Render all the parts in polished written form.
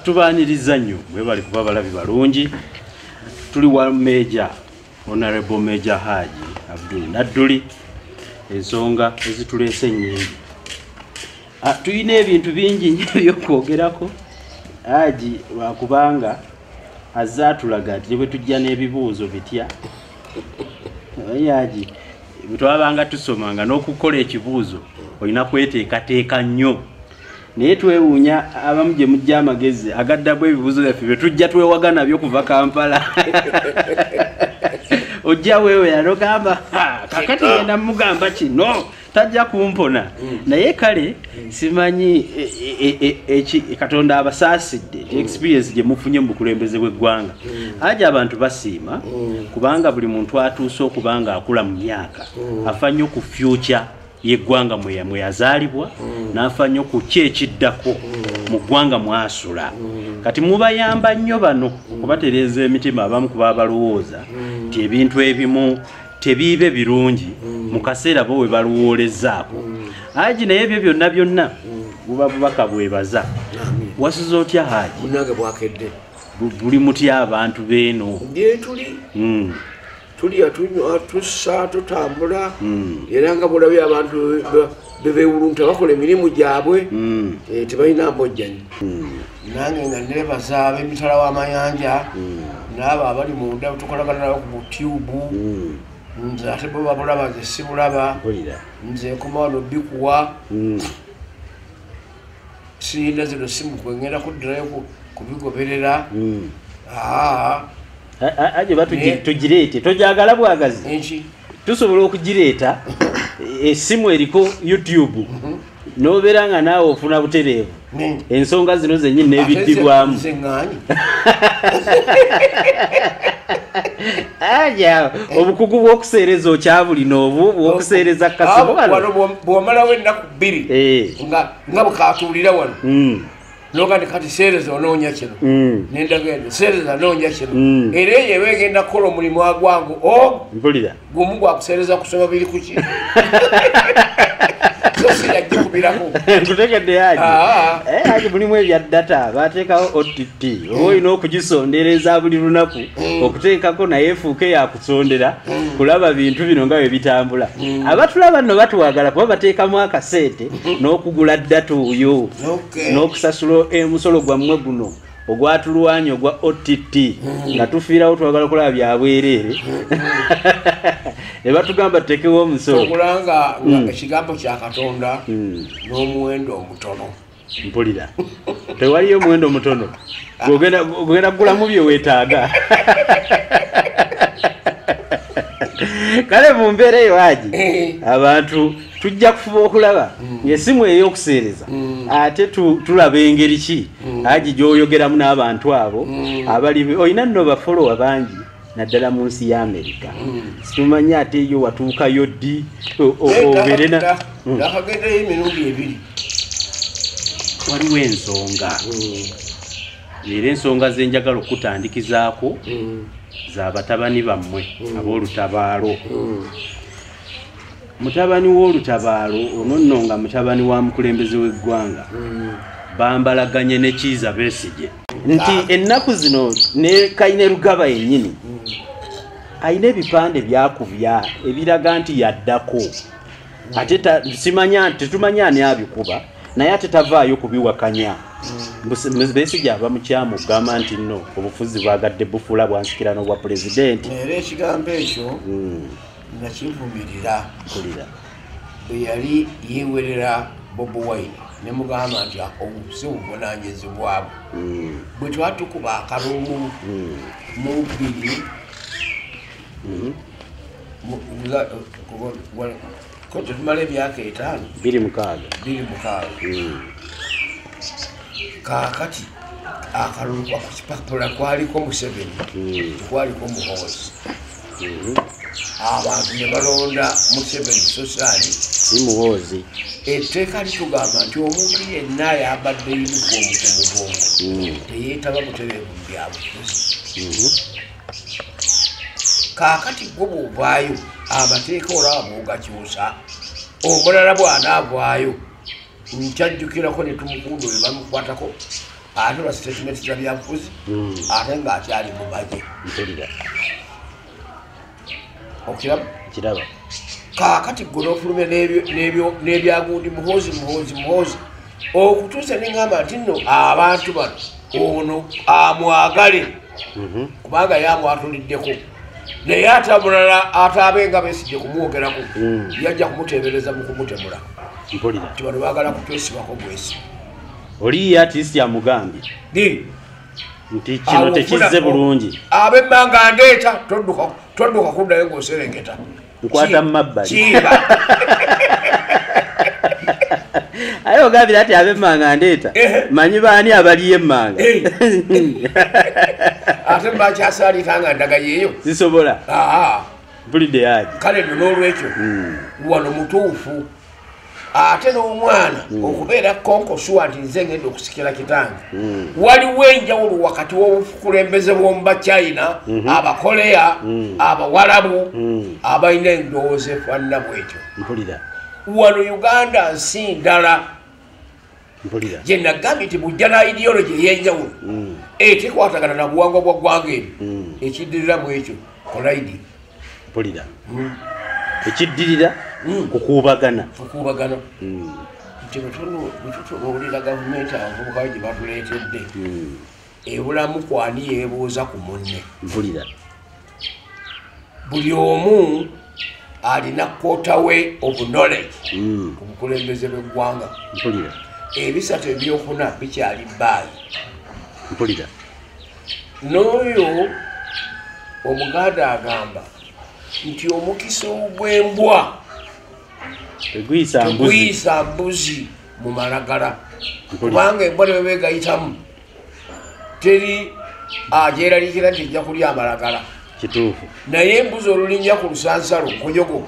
Tubaaniriza nnyo, mwebale kuba balabi balungi. Tuli wa Major, Honorable Major Haji Abdul Nadduli. Ensonga ezituleese nnyingi. Tulina ebintu bingi nnyo ebyokwogerako. Haji lwakubanga azze atulaga nti ne bwe tujja n'ebibuuzo bitya. Naye Haji, bwe twabanga tusomanga n'okukola ekibuuzo olina kweteekateeka nnyo. Naye twewuunya abamu gye mujja amagezi agaddamu ebibuuzo byaffe bye tujja twewaga nabyo kuva Kampala. Ojja weewera n'ogamba, kakati ngenda mugamba kino tajja kumpona. Naye kale simanyi Katonda abasaasidde experience gye mufunye mu bukulembeze bw'eggwanga. Haji abantu basiima kubanga buli muntu atuuse okuba nga akula mu myaka afa nnyo ku future y'eggwanga mwe yazaalibwa, n'afa nnyo ku ki ekiddako mu ggwanga mwasula. Kati mubayamba nnyo bano okubatereeza emitima abamu kuba balowooza nti ebintu ebimu tebiibe birungi mu kaseera bo we balowoolezaako. Haji naye ebyo byonna byonna buba bubaka bwebaza. Wasuze otya Haji? Munnange bwakedde. Buli mutya abantu beeno? Gye tuli. Tulya, tunywa, tussa, tutambula. Era nga bw'olabye abantu bebeewulunta bakola emirimu gyabwe, tebalina mbojjanyi. Nange nga neebaza ab'emitala w'amayanja n'abo abali munda tukolagana nabo ku tube. Nze ate bo babulaba, nze sibulaba. Nze nkoma wano bikuwa. Siyina zino simu kwe ngenda kuddirayo kubigoberera. Haji batugireete, togyagala bwagazi. Enki? Tusobola okugireeta essimu eriko YouTube n'obeera nga naawe ofuna butereevu. Ensonga zino zennyini n'ebiddibwamu. Nze ŋŋaanyi. Haji obukugu bw'okuseereza okyabulina obwo bw'okuseereza kasimu wano. Wano bw'omalawo ennaku bbiri nga bwekatuulira wano. Noga kati seereza onoonya kino. Nendagenda seereza onoonya kino. Era eyo eba egenda kukola omulimu agwangu Mpulira. Gumu gwa kuseereza kusoma biri ku ki. So sijja Nkutegedde Haji. Haji mulimu ebya data bateekawo OTT. Oba olina okugisondereza buli lunaku okuteekako naye efuuke yakusondera kulaba bintu bino nga bwe bitambula. Abatulaba nno batwagala kuba bateekamu akasente n'okugula data oyo n'okusasula omusolo gwammwe guno ogwatulwanya ogwa OTT nga tufiirawo twagala kulaba bya bwereere. Ne batugamba tuteekewo omusolo. Okulanga ekigambo kya Katonda n'omuwendo omutono. Mpulira. Tewaliyo omuwendo omutono. Ogenda kugulamu bye weetaaga. Kale mu mbeera eyo Haji, abantu tujja kufuba okulaba ng'essimu ey'okuseereza ate tulaba engeri ki Haji gy'oyogeramu n'abantu abo abali olina nno bafolowa bangi naddala mu nsi ya Amerika. Situmanyi ate yo watuukayo ddi obeere na nakagendayo emirundi ebiri. Waliwo ensonga era ensonga ze njagala okutandikizaako za batabani bammwe ab'olutabaalo. Mutabani w'olutabaalo ono nno nga mutabani wa mukulembeze w'eggwanga bambalaganye ne Kiiza Besigye nti ennaku zino ne Kainerugaba yennyini alina ebipande byakubya ebiraga nti yaddako. Ate simanya tetumanya ani abikuba naye ate tavaayo kubiwakanya. Besigye aba mukyamu okugamba nti nno obufuzi bwagadde bufuula bwansikirano bwa pulezidenti. Era ekigambo ekyo nakivumirira. Bwe yali yeewerera Bobi Wine ne mugamba nti obu si buvunaanyizibwa bwe. Bwe twatukuba akalulu mu bbiri ko tetumala emyaka etaano. 2006. 2006. Kaakati akalulu ku kipapula kwaliko Museveni, kwaliko Muhoozi. Abantu ne balonda Museveni sosaani si Muhoozi. Etteeka litugamba nti omuntu yenna ayambadde yunifoomu ku mugongo teyeetaba butereevu mu byabufuzi. Kaakati gwe bw'ovaayo amateeka olaba bw'ogakyusa, omulala bw'anaavaayo nkyajjukirako ne Tumukunde bwe bamukwatako Ate lwa statement za byabufuzi, ate ng'akyali mu magye. Mpulira. Okiraba? Kiraba. Kaakati gwe n'ofulumya n'ebyagundi Muhoozi Muhoozi Muhoozi okutuusa ne ŋŋamba nti nno abantu bano ono amwagale kubanga yamwatuliddeko, naye ate omulala ate abenga Besigye kumwogerako yajja kumuteebereza mu kumutemula. Mpulira. Nti bano baagala kutwesibako bwesi. Oli artist yamugambye nti kino tekizze bulungi. Ab'emmanga ndeeta todduka kuddayo ng'oserengeta. Nkwata mu mabbali. Kiba. Aye ogambira ati ab'emmanga ndeeta manyi baani abaliyo emmanga. Ate mbakyasaalita nga ndaga yeeyo. Sisobola. Mpulidde yaji. Kale nno n'olwekyo wano mutuufu. Ate n'omwana okubeera konkosuwa nti nze ngenda okusikira kitange. Waliwo enjawulo wakati w'obukulembeze bw'omu Bachina, Abakoleya, Abawarabu, abalina endowooza efaanana bw'etyo. Mpulira. Wano Uganda nsi ndala. Mpulira. Gye nagambye nti bujja na ideology ey'enjawulo etekwatagana na buwangwa bwa ggwanga eryo. Ekiddirira mu ekyo collide. Mpulira. Ekiddirira kukuubagana. Kukuubagana. Nti bwe tutunuulira gavumenti abavubuka gye batuleetedde ebulamu kwani yeebuuza ku munne. Mpulira. Buli omu alina quarter way of knowledge ku bukulembeze bw'eggwanga. Mpulira. Ebisatu ebyokuna bikyali bbaayi. Mpulira. N'oyo Omuganda agamba nti omukisa ogw'embwa teguyisa mbuzi mu malagala, kubanga embwa ne bwe gayitamu teri agyeraliikira nti ejja kulya amalagala. Kituufu. Naye embuzi olulinnya ku lusansalo nkonyogo.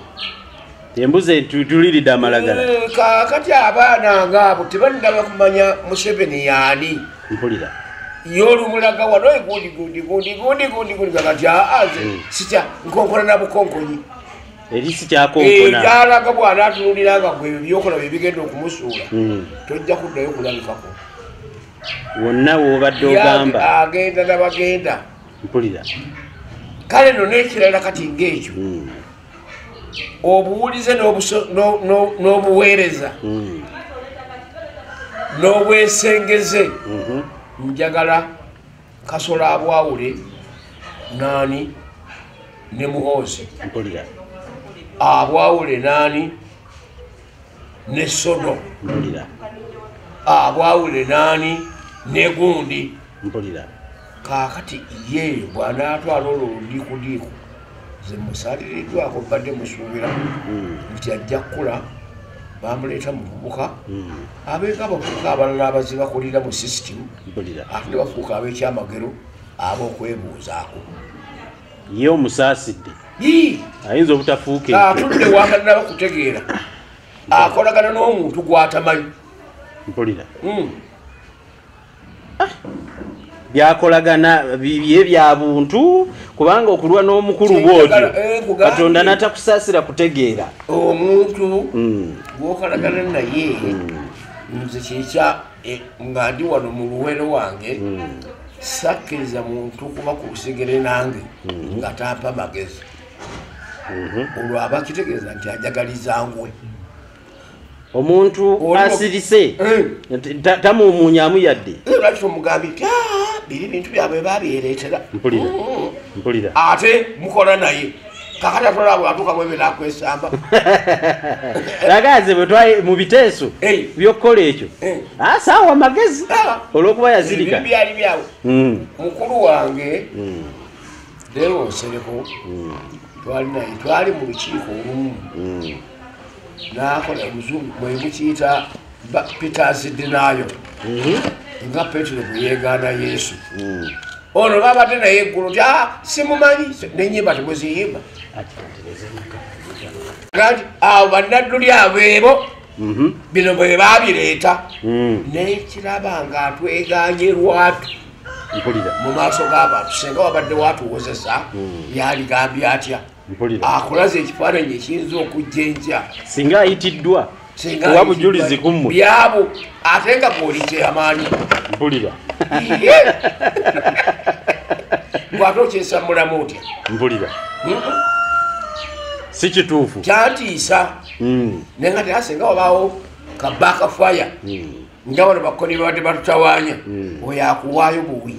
Embuzi etuliridde amalagala. Kaakati abaana ngaabo tebannaba kumanya Museveni y'ani. Mpulira. Ye olumulaga wano gundi gundi gundi gundi gundi gundi kakati aaze sikya nkonkona na bukonkonyi. Eri sikyakonkona. Gy'alaga bw'anaatunuulira nga gwe ebyokola bye bigenda okumusuula tojja kuddayo kulabikako. Wonna w'obadde ogamba. Agenda n'abagenda. Mpulira. Kale nno n'ekirala kati ng'ekyo obuwulize n'obuweereza n'obwesengeze njagala Kasolo abwawule naani ne Muhoozi. Mpulira. Abwawule naani ne Sodo. Mpulira. Abwawule naani ne gundi. Mpulira. Kaakati ye bw'anaatwala olwo oludiikudiiku nze musaliriddwako mbadde musuubira nti ajja kkula bamuleeta muvubuka abeeko abavubuka abalala abazibakulira mu sisitimu ate ne bafuuka ab'ekyamagero ab'okwebuuzaako. Ye omusaasidde ayinza obutafuuka ekyo. Atudde wakanaba kutegeera akolagana n'omuntu gw'atamanyi. Mpulira. Byakolagana bibye bya buntu kubanga okulwa n'omukulu bw'otyo Katonda n'atakusaasira kutegeera. Omuntu gw'okolagana naye nze kyekya nga ndi wano mu luwero wange sakkiriza muntu kuba ku lusegere nange nga tampa magezi. Olwo aba kitegeeza nti ajagaliza ngwe. Omuntu asirise tamumunyamu yadde. Lwaki tomugambye nti biri bintu byabwe babyereetera. Mpulira. Mpulira. Ate mukola naye kakati atolaba bw'atuuka bwebe n'akwesamba. Lagaze bwe twali mu biteeso by'okukola ekyo saawa magezi olw'okuba yazirika. Ebintu byali byawe. Mukulu wange Deo Nsereko twali naye twali mu lukiiko olumu n'akola omuzungu bwe mukiyita Peter's denial nga Petero bwe yeegaana Yesu. Ono babadde naye eggulo nti simumanyi n'ennyimba temuziyimba. Kati abo bannadduli abeebo bino bwe baabireeta n'ekiraba ng'atwegaanye lwatu mu maaso g'abantu. Singa wabadde watuwozesa yaligambye atya? Akulaze ekifaananyi ekiyinza okujja enkya. Singa ayitiddwa owa bujulizi ku mmwe byabo ate nga bw'oli kyeyamaanyi. Mpulira. Bw'ate okyesammulamu otya? Mpulira. Si kituufu. Kyantiisa. Naye nga teasinga wabaawo ka backfire. Nga bano bakoni babadde batutawaanya. Oyo akuwaayo buwi.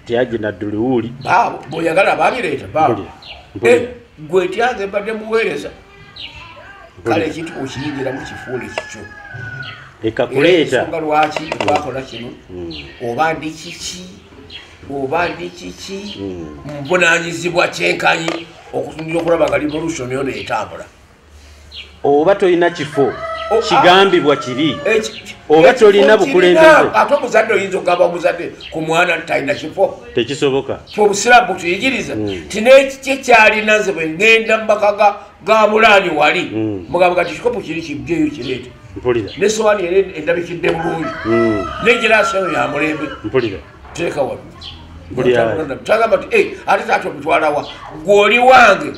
Tiaji Nadduli. Baabo bw'oyagala babireeta baabo. Gwe tyanze mbadde muweereza. Kale ekintu okiyingiramu kifuule kikyo. Ekakuleeta. Ensonga lwaki twakola kino, oba ndi kiki, oba ndi kiki, nvunaanyizibwa kyenkanyi okutunula okulaba nga revolution yono etambula. Oba tolina kifo kigambibwa kiri, oba tolina bukulembeze. Ate omuzadde oyinza okugamba omuzadde ku mwana nti talina kifo? Tekisoboka. Fe obusiraamu butuyigiriza nti n'ekiki kyalina nze bwe ŋŋenda mu maka ga mulaani wali, mugamba kati ekikopo kiri kijjeeyo kireete. Mpulira. N'essowaani era endabikidde bulungi. N'egiraasi eyo ya mulembe. Mpulira. Teeka wano. Tagamba nti ate taata obitwala wa? Ggwe oli wange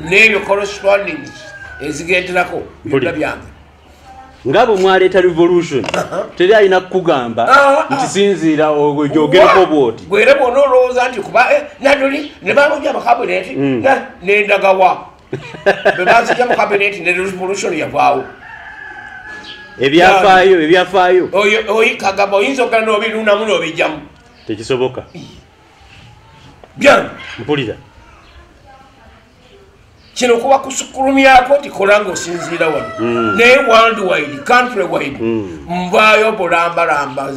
n'ebyo corresponding ezigenderako byonna byange. Nga bwe mwaleeta revolution, teri alina kukugamba nti sinziira ogyogereko bw'oti. Gwe era bw'ona olowooza nti kuba Nadduli ne bamugya mu kabineti n'endagawa. Bwe banzigya mu kabineti ne revolution yavaawo. Ebyafaayo, ebyafaayo. Kagamba oyinza okugenda n'obirunamu n'obijjamu. Tekisoboka. Byange. Mpulira. Kino kuba kusukulumyako nti kola ng'osinziira wano. Naye world wide, country wide, nvaayo bulambalamba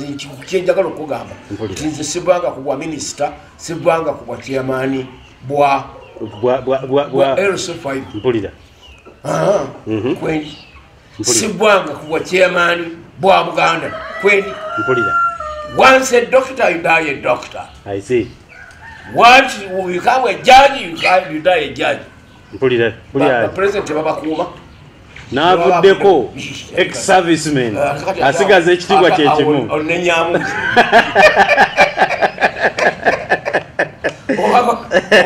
kye njagala okugamba. Nti nze sivanga ku bwa minisita, sivanga ku bwa chairman bwa LC5. Mpulira. Kwendi. Sivanga ku bwa chairman bwa Buganda. Kwendi. Mpulira. Once a doctor, you die a doctor. I see. Once you become a judge, you die a judge. Mpulira. Mpulira. President babakuuma. N'avuddeko ex-serviceman asigaza ekitiibwa kye kimu. Onenyamu.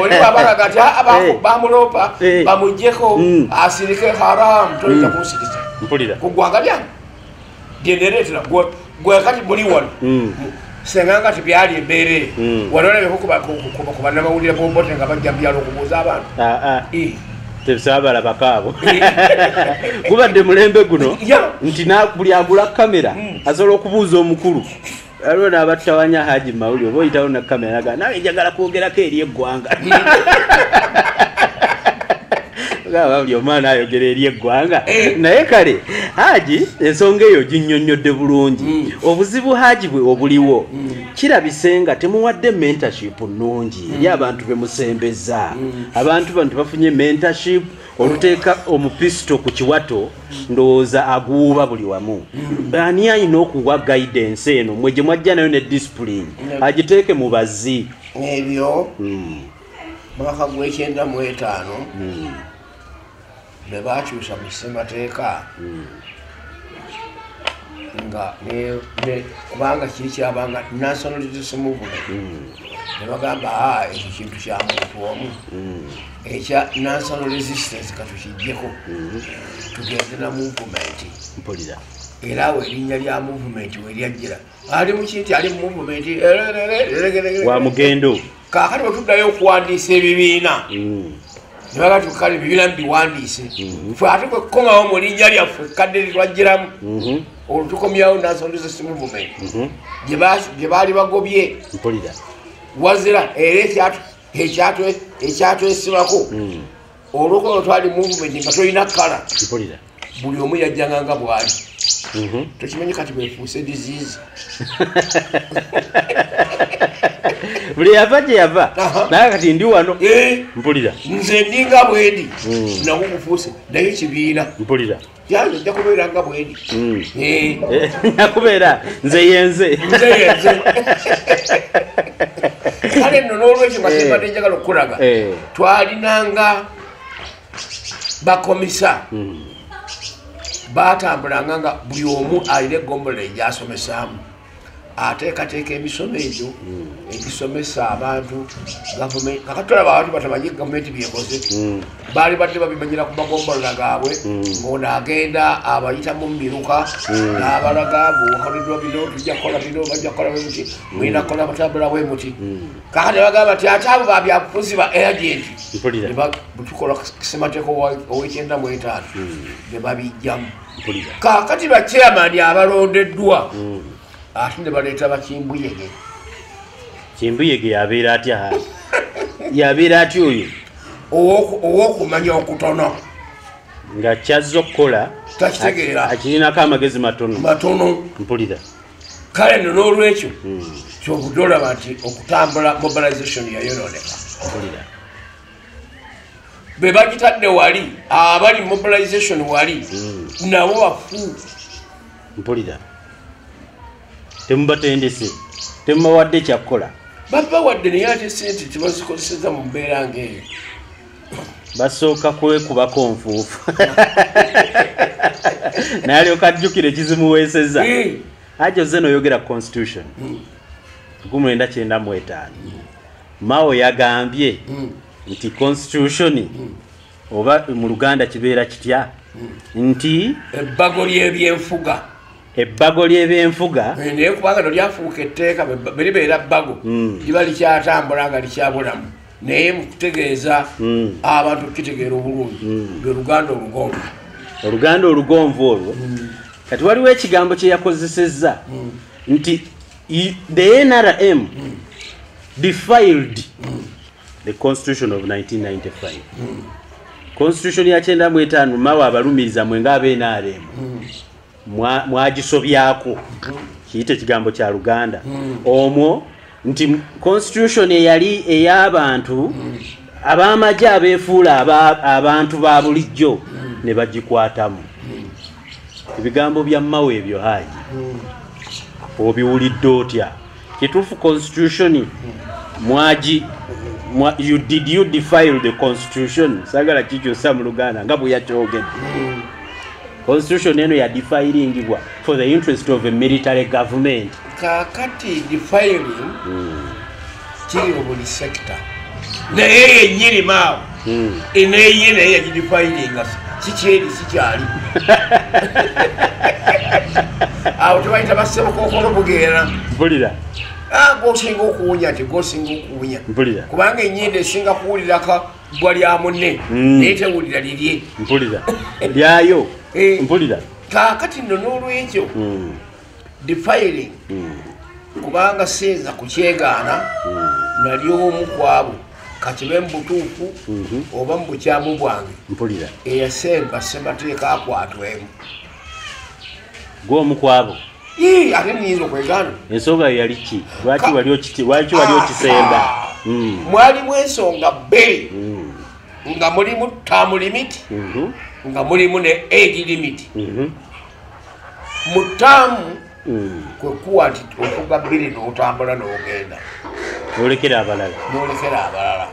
Oli babalaga nti bamulopa bamuggyeko asirike haram toyinza kunsiriza. Mpulira. Ku ggwanga lyange lye gwe kati muli wano. Senga nga tebyali embeera eyo. Wali olabeko ku bannamawulire b'Obote nga bajja mu byalo okubuuza abantu. Tebisaabalabako abo. Gubadde mulembe guno nti buli agula kamera asobola okubuuza omukulu. Waliwo n'abatawanya Haji Mawuli oba oyitawo na kamera n'agamba nawe njagala kwogerako eri eggwanga. Gamba buli omwana ayogera eri eggwanga. Naye kale Haji ensonga eyo ginnyonnyodde bulungi. Obuzibu Haji bwe obuliwo kirabise nga temuwadde mentorship nnungi eri abantu be musembeza. Abantu bano tebafunye mentorship oluteeka omupisito ku kiwato ndowooza aguuba buli wamu. Ani alina okuwa guidance eno mwe gye mwajja nayo ne discipline agiteeke mu bazzi. Ebyo mwaka gw'e95 bwe baakyusa mu ssemateeka nga kubanga kiri kyabanga National Resistance Movement ne bagamba ekyo kintu kya muntu omu ekya National Resistance katukiggyeko tugende na movement. Mpulira. Era awo erinnya lya movement we lyajjira ali mu kinti ali mu movement wa mugendo. Kaakati bwe tuddayo okuwandiisa ebibiina ne bagamba nti kale ebibiina mubiwandiise ffe ate bwe kukomawo mu linnya lyaffe ekkadde lye twajjiramu olwo tukomyawo National Resistance Movement gye baali bagobye. Mpulira. Wazira era ekyatwesibako olwokuba twali movement nga tolina kkala. Mpulira. Buli omu yajjanga nga bw'ali. Tokimanyi kati bwefuuse disease. Buli yava gye yava naye kati ndi wano. Mpulira. Nze ndi nga bwendi nagwo gufuuse naye kibiina. Mpulira. Yange nja kubeera nga bwendi. Nja kubeera nze yenze. Nze yenze. Kale nno n'olwekyo nga kyembadde njagala okukulaga twalinanga bakomisa batambulanga nga buli omu alina eggombolola gy'asomesaamu. Ateekateeka emisomo egyo egisomesa abantu gavumenti. Kakati olaba abantu batamanyi gavumenti byekoze, baali badde babimanyira ku magombolola gaabwe, ng'ono agenda abayitamu mu miruka n'abalaga buwakoleddwa bino, tujja kukola bino, bajja kukola bwe muti, mulina kukola batambula bwe muti. Kakati bagamba nti ate abo babyabufuzi ba agenti bwetukola ssemateeka ow'e95 ne babijjamu. Kakati ba chairman abalondeddwa ate ne baleeta bakimbuyege. Kimbuyege yabeera atya? Yabeera atya oyo? Ow'okumanya okutono nga kyazza okukola takitegeera, akirinako amagezi matono matono. Mpulira. Kale nno n'olwekyo kyobudde olaba nti okutambula mobilization yayonooneka. Mpulira. Be bagitadde wali abali mobilization wali nabo bafu. Mpulira. Temubatendese, temubawadde kyakukola. Babawadde naye ate sente tebazikozeseza mu mbeera ng'eyo. Basooka kwekubako nfuufu naye alyoka ajjukira ekizimuweesezza. Haji ozze n'oyogera constitution 1995, Mao yagambye nti constitution oba mu Luganda kibeera kitya nti ebbago ly'ebyenfuga. Ebbago ly'ebyenfuga naye kubanga no lyafuuka etteeka beribeera bbago liba likyatambula nga likyabulamu, naye mu kutegeeza abantu okukitegeera obulungi lwe Luganda olugonvu. Oluganda olugonvu olwo. Kati waliwo ekigambo kye yakozesezza nti the NRM defiled the constitution of 1995. Constitution ya 95 Mao abalumiriza mwe nga abe NRM mwagisobyako, kiyite ekigambo kya Luganda omwo nti constitution eyali ey'abantu ab'amagye abeefuula abantu ba bulijjo ne bagikwatamu. Ebigambo bya Mao ebyo Haji obiwulidde otya? Kituufu constitution mwagi you did you defile the constitution? Sagala kikyusa mu Luganda nga bwe yakyogedde. Constitution eno ya defilingibwa for the interest of a military government. Kakati defiling kiri mu buli sector, naye yennyini Mao eneye naye yagidefilinga kikyeri sikyali. Awo tebayita bassebukookolo bugeera. Mpulira. Gwosinga okuwunya nti gwosinga okuwunya, Mpulira. kubanga ennyindo esinga kuwulirako bbwa lya munne naye tewulira lirye. Mpulira. Lyayo. Mpulira. Kaakati nno n'olwekyo defiling kubanga siyinza kukyegaana nali omu ku abo kakibe mu butuufu oba mu bukyamu bwange. Mpulira. Eyasemba ssemateeka akwatwemu. Gwe omu ku abo? Ate niyinza okwegaana. Ensonga yo yali ki? Lwaki wali okisemba? Mwalimu ensonga bbiri, nga mulimu term limit, nga mulimu ne age limit. Mu term kwe kuwa nti ofuga bbiri n'otambula n'ogenda n'olekera abalala. N'olekera abalala.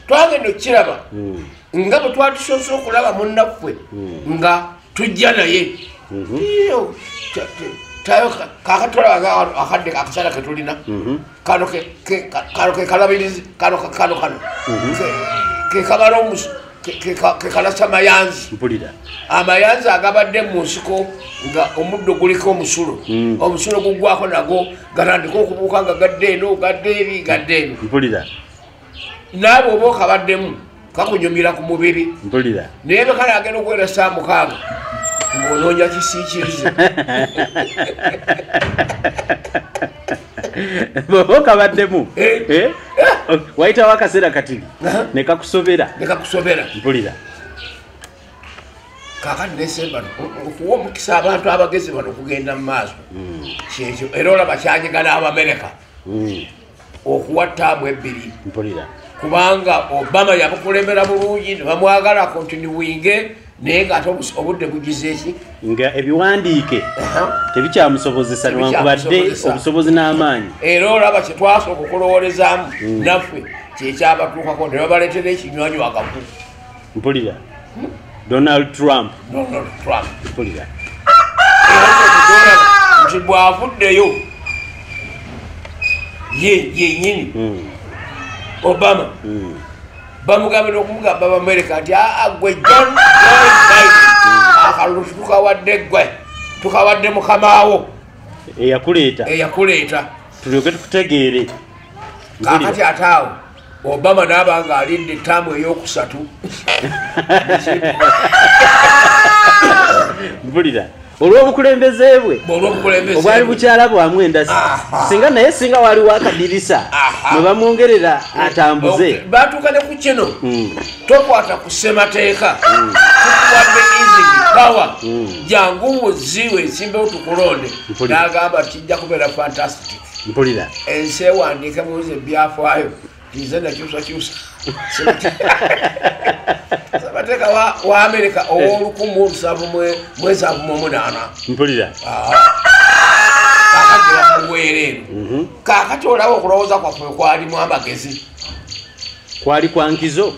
Twagenda okukiraba nga bwe twatusoose okulaba munnaffe nga tujja naye. Kaakati tolaba akadde akaseera ke tulina kano ke kalabirizi kano kano kano ke kabala ke kalasa mayanzi. Mpulira. Amayanzi agabadde mu nsiko nga omuddo guliko omusulo, omusulo gugwako nagwo gatandika okubuuka nga gadde eno gadde eri gadde eno. Mpulira. Naabo oba okabaddemu kakunyumira ku mubiri. Mpulira. Naye bwe kale agenda okuwera ssaawa 6 ng'onoonya kisiikirize. Bw'oba okabaddemu wayitawo akaseera katini ne kakusobera. Ne kakusobera. Mpulira. Kaakati nesemba okuwa omukisa abantu abagezi bano okugenda mu maaso kyekyo, era olaba kyanyiga n'Abamerika okuwa ttaamu ebbiri. Mpulira. Kubanga Obama yabukulembera bulungi ne bamwagala continuinge, naye ng'ate obudde bugize ki nga ebiwandiike tebikyamusobozesa newankubadde obusobozi n'amaanyi. Era olaba kye twasooka okulowoolezaamu naffe kyekyabatuukako ne babaleetera ekinywanyi wakafu. Mpulira. Donald Trump. Donald Trump. Mpulira. Nti bw'avuddeyo Ye yenyini Obama bamugambe n'okumugamba Bamerika nti, "Aa, gwe John Biden, akalulu tukawadde gwe, tukawadde mukamaawo eyakuleeta, eyakuleeta, tulyoke tukutegeere." Kakati ate awo Obama naaba nga alidde ettaamu eyokusatu. Mpulira, olw'obukulembeze bwe olw'obukulembeze obwali bukyala bwamu endasi. Singa naye singa waliwo akadirisa mwe bamwongerera atambuze. Batuuka ne ku kino, tokwata ku ssemateeka, tukuwadde easy power, jangu muziwe ensimbewo tukulonde. N'agamba kijja kubeera fantastic. Ensi ewandiike muze ebyafaayo nze nakyusakyusa ssemateeka wa Amerika ow'olukumu lusanvu mu 78. Kakati bamuweera eno. Kakati olaba okulowooza kwaffe kwalimu amagezi. Kwali kwa nkizo.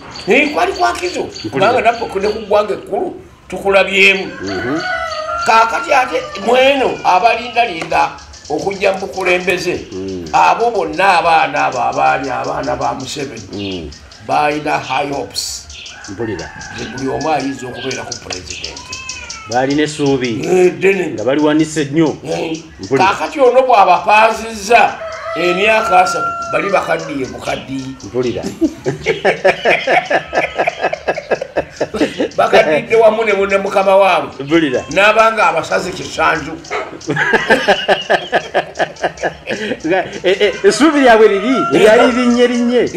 Kwali kwa nkizo, kubanga naffe ne ku ggwanga ekkulu tukulabyemu. Kakati ate mweno abalindalinda okujja mu bukulembeze, abo bonna abaana abo abaali abaana ba Museveni balina high hopes. Nti buli omu ayinza okubeera ku pulezidenti. Balina essuubi. Ddene. Nga baliwanise nnyo. Kakati ono bw'abapaazizza emyaka 30, bali bakaddiye bukaddiyi. Bakaddidde wamu ne munne mukama waabwe. N'abanga abasazi kisanju. Essuubi lyabwe liri eryali linnye linnye,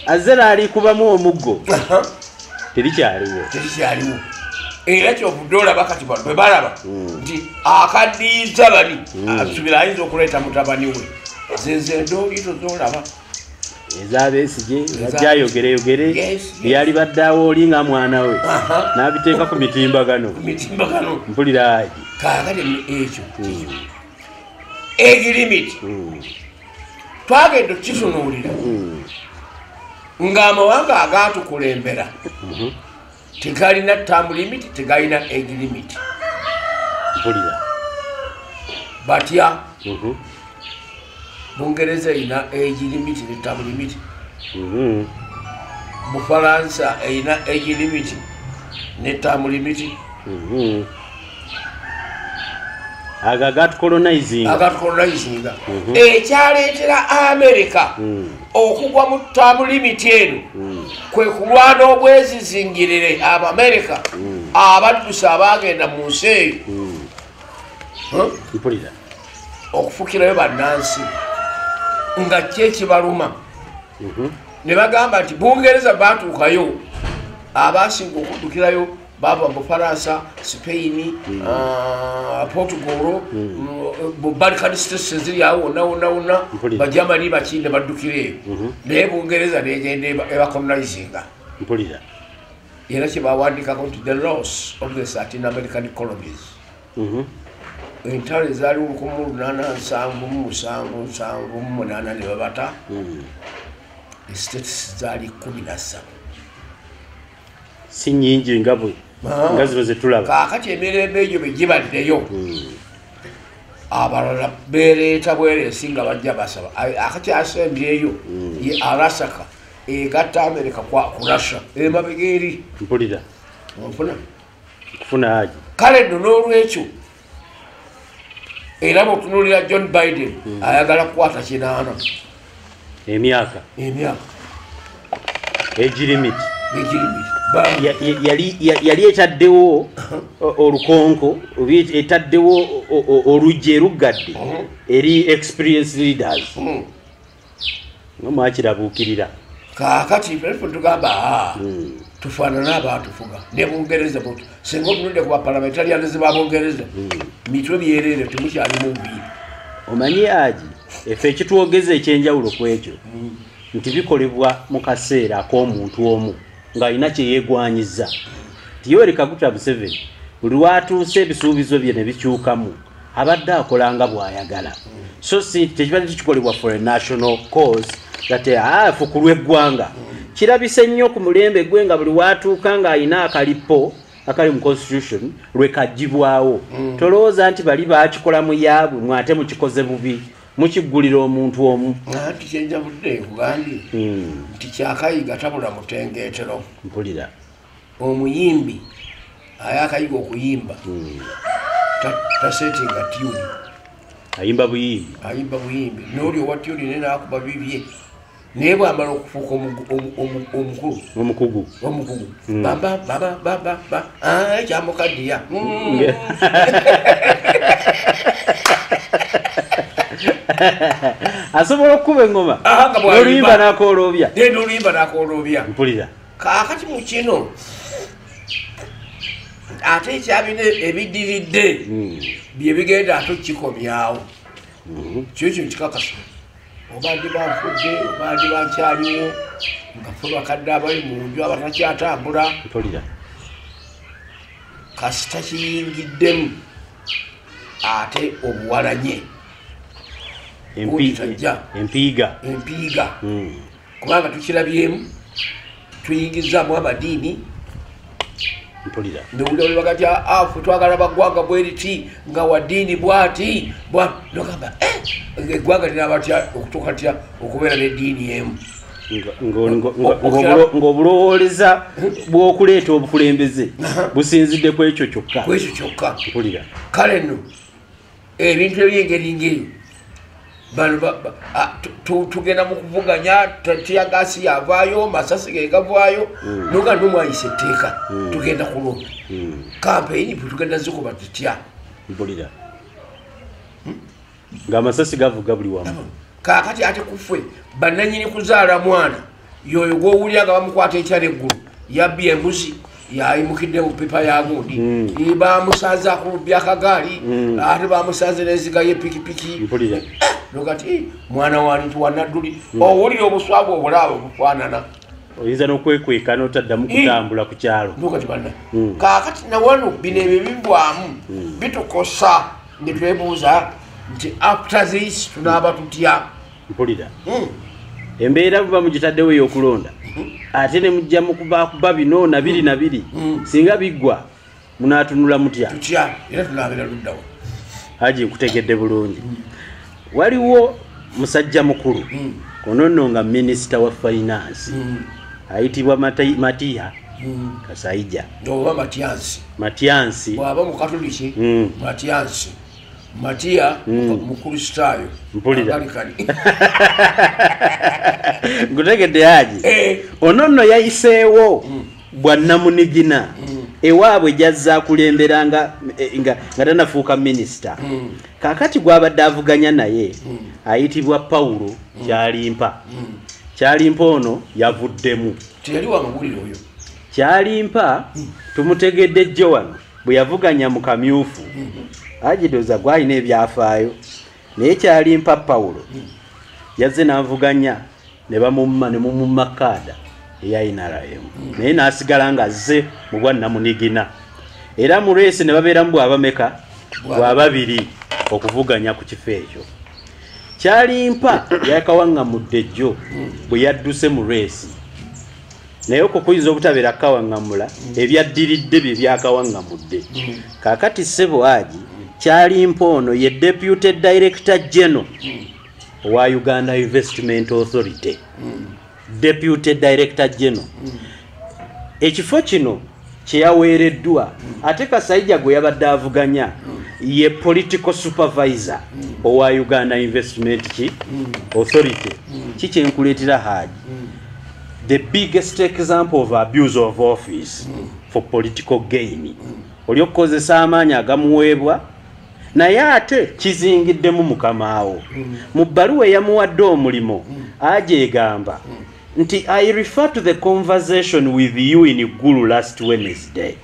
azze n'alikubamu omuggo, terikyaliwo. Terikyaliwo. Era kyovudde olaba kati bano bwe balaba nti akaddiyiza bali, asubira ayinza okuleeta mutabani we. Zenze endooliito zolaba. Ezabeesige ajja ayogereyogere byali baddeawo oli nga mwana we n'abiteeka ku mitimbagano. Ku mitimbagano. Mpulira aji. Kaakati ekyo kikyo age limit twagenda okukitunuulira ng'amawanga agatukulembera tegalina term limit, tegalina age limit. Batya? Bungereza erina age limit ne term limit. Bufalansa erina age limit ne term limit. Ago agatucolonizinga. Agatucolonizinga. Ekyaleetera America okugwa mu term limit eno kwe kulwana obwezizingirire Abamerika abaddusa abagenda mu nsi eyo. Huh? Okufukirayo bannansi nga ki ekibaluma, ne bagamba nti Bungereza batuukayo, abasinga okuddukirayo bava mu Bufalansa, Spain, Portugal, mu Balkan States eziri awo wonna wonna wonna. Bajamani baki ne baddukira eyo, naye Bungereza negenda ebacolonizinga. Era kyebawandikako nti the loss of the 13 American colonies, entalo ezaaliwo 1877, 78, ne babata states zaali 13. Si nyingi nga bwe nga zino zetulaba. Kaakati emirembe egyo bwe gibaddeyo, abalala bereeta bwereesi nga bajja basaba. Akati asembyeyo ye Alasaka egatta Amerika ku Russia emabega eri. Onfuna? Kufuna aji. Kale nno n'olwekyo era bw'otunuulira John Biden ayagala kukwata 80. Emyaka. Emyaka. Age limit. Age limit. Yali etaddewo olukonko oba etaddewo oluggi eruggadde eri experienced leaders, nga mwakirabuukirira. Kaakati ffe tugamba, tufaanane abaatufuga ne Bungereza buto. Singa otunudde ku baparliamentarians ba Bungereza, mitwe byereere, temukyalimu nviiri. Omanyi aji efe ekitwogeza ekyenjawulo ku ekyo nti bikolebwa mu kaseera ak'omuntu omu ng'alina kye yeegwanyiza, nti Yoweri Kaguta Museveni buli lwatuuse ebisuubizo bye ne bikyukamu, abadde akola nga bw'ayagala, so si tekibadde kikolebwa for a national cause that afu ku lw'eggwanga. Kirabise nnyo ku mulembe gwe nga buli watuuka ng'alina akalipo akali mu constitution lwe kagibwawo. Tolowooza nti bali bakikola mu yaabwe mwate mukikoze bubi. Mukiggulira omuntu omu. Anti kyenjavudde nkugambye nti kyakayiga tabula mutengeetero. Mpulira. Omuyimbi ayakayiga okuyimba tasetinga tune. Ayimba buyimbi. Ayimba buyimbi. N'oli owa tune naye n'akuba bibye. Naye bw'amala okufuuka omukulu. Omukugu. Omukugu. Baba baba baba ba. Ah, kyamukaddiya. Asobola okukuba engoma. N'oluyimba n'akooloobya. N'oluyimba n'akooloobya. Mpulira. Kaakati mu kino ate ekyabina ebiddiridde bye bigenda ate kikomyawo. Kyo kyo kikakasa. Oba ndi banfudde, oba ndi bankyaliwo, nga ffe bakadde abali mu nju abatakyatambula. Mpulira. Kasita kiyingiddemu ate obuwalanye. Empiiga. Empiiga. Kubanga tukirabyemu, tuyingizaamu amadiini. Mpulira. Nowulira bagati afu twagala baggwanga bweriti nga wa ddiini bwati nogamba eggwanga linaaba tya okutuuka tya okubeera n'eddiini emu. Ng'obulowooleza bw'okuleeta obukulembeze businzidde ku ekyo kyokka. Ku ekyo kyokka. Mpulira. Kale nno ebintu eby'engeri ng'eyo bano tugenda mu kuvuganya, tiyagaasi yavaayo, masasi ge gavaayo, noga nno mwayise etteeka tugenda kulonda. Kampeyini tugenda zikuba tutya. Mpulira. Ng'amasasi gavuga buli wamu. Kaakati ate ku ffe bannannyini kuzaala mwana y'oyo gw'owulira nga bamukwata ekyala eggulu yabbye embuzi yayimukidde mu pipa ya gundi bamusazaako byakagaali ate bamusaze n'enziga y'epikipiki. Mpulira. Nogati mwana wani nti wanadduli owulira obuswavu obulaabo bufaanana. Oyinza n'okwekweka n'otaddamu kutambula ku kyalo. Nogati banna kaakati nawano bino ebyo bivwamu bitukosa ne twebuuza nti after this tunaaba tutya. Mpulira. Embeera buba mugitaddewo ey'okulonda ate ne mujja mu kubakuba bino na biri na biri singa biggwa munaatunula mutya. Tutya era tunaabera luddawo. Haji nkutegedde bulungi. Waliwo musajja mukulu ono nno nga minisita wa finance ayitibwa Matiya Kasaija. Oba Matyansi. Matyansi. Bw'aba mukatuliki Matyansi. Matiya mukristaayo. Mpulira. Nkutegedde Haji. Ono nno yayiseewo bwannamunigina ewaabwe gy'azza akulembera nga tannafuuka minisita. Kaakati gw'abadde avuganya naye ayitibwa Paulo Kyalimpa. Kyalimpa ono yavuddemu. Teyali wa mawulire oyo. Kyalimpa tumutegedde jjo wano bwe yavuganya mu kamyufu. Agidoza gwalina ebyafaayo naye Kyalimpa Paulo yazze n'avuganya ne bamumma ne mumumma kaada eya NRM naye n'asigala ng'azze mu bwannamunigina era mu reesi ne babeeramu bwabameka bwababiri okuvuganya ku kifo ekyo. Kyalimpa yakawaŋŋamudde jjo bwe yadduse mu reesi naye okwo kuyinza obutabeera kawaŋŋamula ebyaddiridde bye byakawaŋŋamudde. Kaakati ssebo Haji Kyalimpa ono ye Deputy Director General owa Uganda Investment Authority. Deputy Director General. Ekifo kino kye yaweereddwa ate Kasaija gwe yabadde avuganya ye Political Supervisor owa Uganda Investment Authority. Ki nkuleetera Haji? The biggest example of abuse of office for political gain. Oli okukozesa amaanyi agamuweebwa naye ate kizingiddemu mukamaawo. Mu bbaluwa eyamuwadde omulimu agyegamba nti I refer to the conversation with you in Gulu last Wednesday.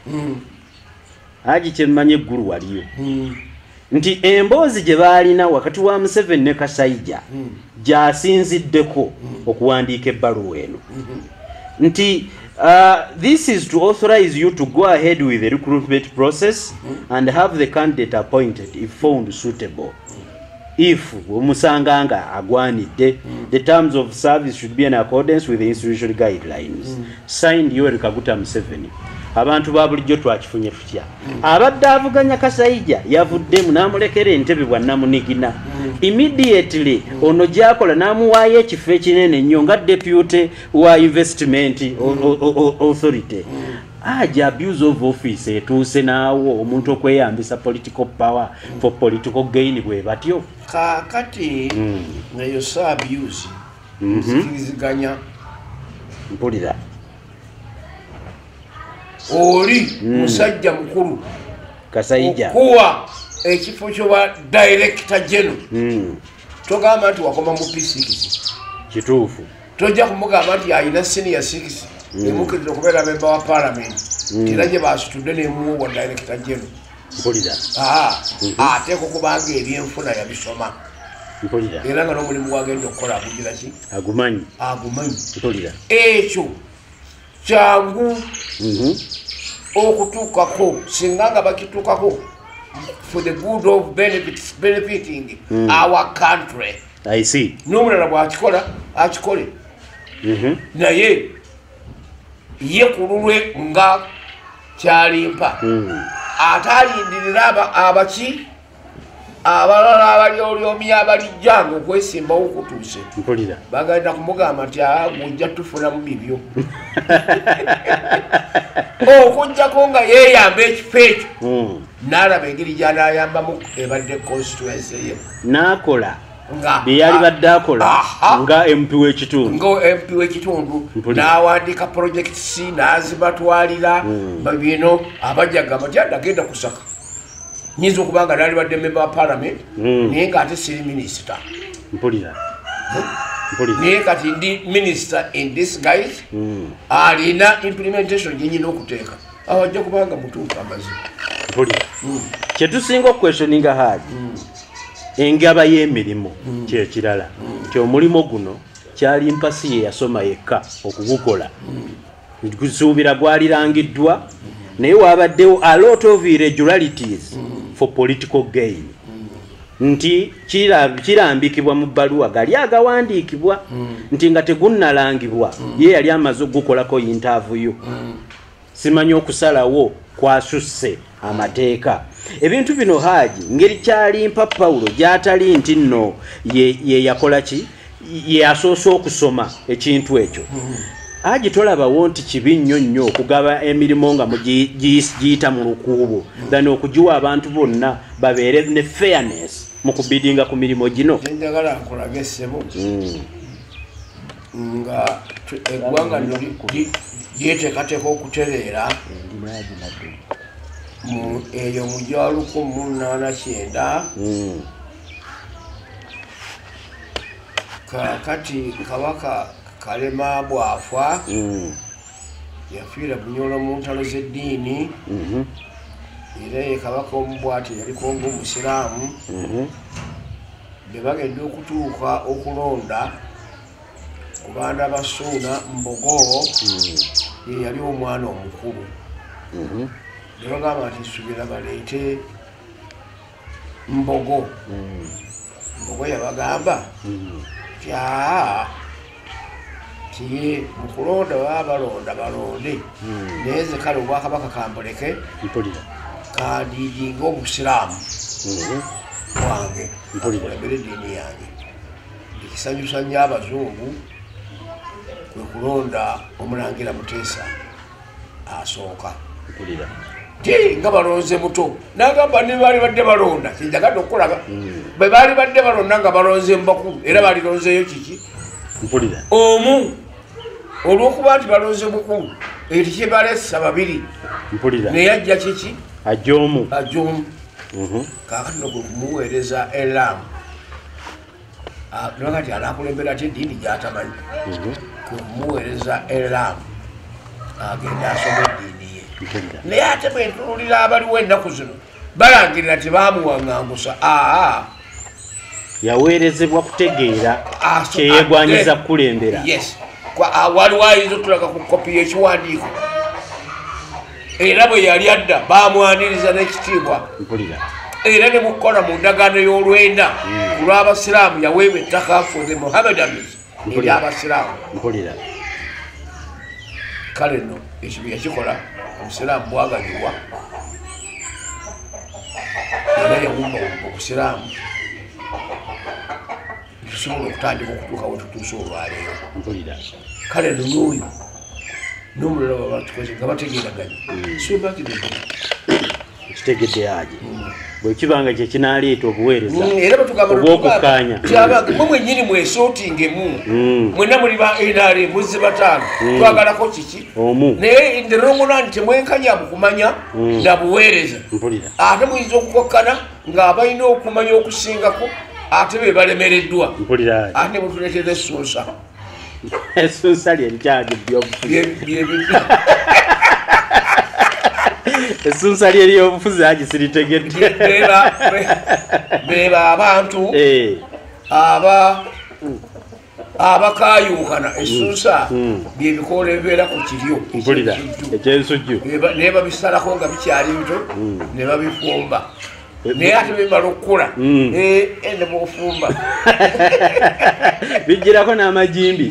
Haji kyemmanyi Gulu waliyo. Nti emboozi gye baalina wakati wa Museveni ne Kasaija gy'asinziddeko okuwandiika ebbaluwa eno. Nti this is to authorize you to go ahead with the recruitment process and have the candidate appointed if found suitable. If omusanga nga agwanidde, the terms of service should be in accordance with the institutional guidelines. Signed Yoweri Kaguta Museveni. Abantu ba bulijjo twakifunye tutya? Abadde avuganya Kasaija yavuddemu n'amulekera entebe bwa namunigina. Immediately ono gy'akola n'amuwaayo ekifo ekinene ennyo nga deputy wa investment authority. Aja abuse of office etuuse naawo omuntu okweyambisa political power for political gain bwe batyo. Kaakati nayo si abuse, nzikiriziganya. Mpulira. Oli musajja mukulu Kasaija okuwa ekifo ky'obwa director general, togamba nti wakoma mu P6. Kituufu. Tojja kumugamba nti alina senior 6 emukkiriza okubeera member wa parliament, era gye basitudde nemuwa director general. Mpulira. Ateekwa okubanga ebyenfuna yabisoma. Mpulira. Era nga n'omulimu gwagenda okukola agugira ki? Agumanyi. Agumanyi. Mpulira. Ekyo kyangu okutuukako, singa nga bakituukako for the good of benefiting our country. I see. N'omulala bw'akikola akikole, naye ye ku lulwe nga kyalimpa, ate alindirira abaki abalala abalyolyomya abalijjanga okwesimbawo okutuuse. Mpulira. Bagenda kumugamba nti ojja tufunamu bibyo. Okuggyako nga yeeyamba ekifo ekyo, n'alaba engeri gy'anaayambamu ebadde constituency ye. N'akola bye yali badde akola nga MP w'ekitundu. Nga MP w'ekitundu n'awandiika projects n'azibatwalira bino abajja gamba nti agenda kusaka. Nyinza okuba nga naalibadde member wa parliament, naye ng'ate siri minisita. Mpulira. Mpulira. Naye kati ndi minister in disguise, alina implementation gye nyina okuteeka. Awo ajja kubanga mutuufu amazima. Mpulira. Kye tusinga okuquestioninga Haji, engaba y'emirimu kyekirala. Nti omulimu guno Kyalimpa si ye yasoma yekka okugukola. Gusuubira gwalirangiddwa, naye wabaddewo a lot of irregularities for political gain. Nti kirambikibwa mu bbaluwa gali agawandiikibwa nti nga tegunnalangibwa, ye yali amaze okugukolako interview. Simanyi okusalawo kwasusse amateeka. Ebintu bino Haji ngeri Kyalimpa Paulo gy'atali nti nno ye yakola ki, ye asoose okusoma ekintu ekyo. Haji tolabawo nti kibi nnyo nnyo okugaba emirimu nga mugiyita mu lukuubo than okugiwa abantu bonna babeere ne fairness mu kubidinga ku mirimu gino. Njagala nkulage ssebo nga eggwanga lino lyeteekateeka okutereera eyo mu gya 1890. Kaakati Kabaka Kalema bw'afa, yafiira Bunyoro mu ntalo z'eddiini, era ye kabaka omu bw'ati yaliko ng'omusiraamu. Bwe bagenda okutuuka okulonda ku baana ba Ssuuna Mbogo, ye yali omwana omukulu. Ne bagamba nti subira baleete Mbogo. Mbogo yabagamba nti aa, tiye mu kulonda baba balonda balonde, naye nze kale obwakabaka kambuleke kandiidinga obusiraamu bwange, akulembere eddiini yange. Ekisanyusa nnyo abazungu kwe kulonda omulangira Muteesa asooka. Ti nga balonze muto, n'agamba ne baali badde balonda, kyenjagadde okukulaga, bwe baali badde balonda nga balonze mu bakulu, era balilonzeeyo kiki? Mpulira. Omu olw'okuba nti balonze mukulu, ekyo kyebalesa babiri. Mpulira. Naye ajja kiki? Ajja omu. Ajja omu. Kaakati no kwe kumuweereza Elamu. Naga nti anaakulembera ate eddiini gy'atamanyi. Kwe kumuweereza Elamu agenda asoma eddiini ye. Naye ate bwe ntunuulira abaliwo ennaku zino balangirira tebaamuwaŋŋangusa. Aa, yaweerezebwa kutegeera kyeyegwanyiza kukulembera. Yes. Waliwo ayinza otulaga ku kopi y'ekiwandiiko. Era bwe yali adda baamwaniriza n'ekitiibwa. Mpulira. Era ne mukukola mu ndagaano y'olwenda ku lw'abasiraamu yaweebwa ettaka for the Mohammedans ery'abasiraamu. Mpulira. Kale nno ekyo bye yakikola, obusiraamu bwaganyulwa, era yawumbawumba obusiraamu tusobola okutandika okutuuka we tutuuse olwaleero. Kale nno n'oyo n'omulala baba tukoze nga bategeeraganye. So back in the day. Kitegedde aje bwe kibanga kye kinaleeta obuweereza era batugamba obw'okukkaanya. Mwe mwennyini mwesootingemu, mwenna muli ba NRM, muzze bataano, twagalako kiki omu, naye in the long run temwenkanya mu kumanya na buweereza. Ate muyinza okukokkana ng'abalina okumanya okusingako ate be balemereddwa, ate ne mutuleetera essunsa. Essunsa lyerikyaje byobufuzi, essunsa lyeryobufuzi aji siritegedde. Beba abantu abakayuukana. Essunsa byebikoola ebibeera ku kiryo ekyensujju, naye babisalako nga bikyali bito ne babifumba, naye ate bimala okukula ne bwofumba bijjirako n'amagimbi.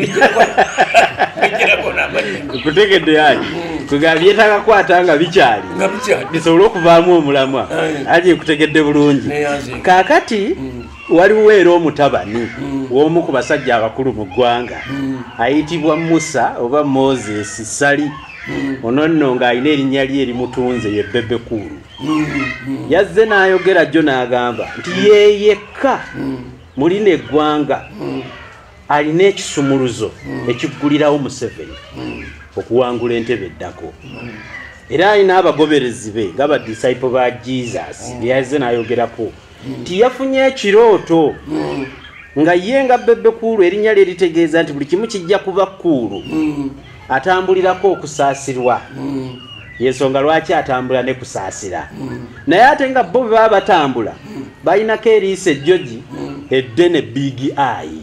Bijjirako n'amagimbi. Nkutegedde aji kuga byetaaga kukwata nga bikyali bisobole okuvaamu omulamwa. Aji nkutegedde bulungi. Kaakati waliwo era omutabani w'omu ku basajja abakulu mu ggwanga ayitibwa Musa oba Moses Ssali. Ono nno ng'alina erinnya lye erimutunze ye Bebe Cool. Yazze n'ayogera jjo n'agamba nti ye yekka mulina eggwanga alina ekisumuluzo ekiggulirawo Museveni okuwangula entebe eddako. Era alina abagoberezi be nga ba disciple ba Jesus yazze n'ayogerako nti yafunye ekirooto nga ye nga Bebe Cool, erinnya lye litegeeza nti buli kimu kijja kuba kuulu, atambulirako okusaasirwa. Yensonga lwaki atambula ne kusaasira. Naye ate nga bo bwe baba batambula balinako eriiso ejjogi eddene, Big Eye,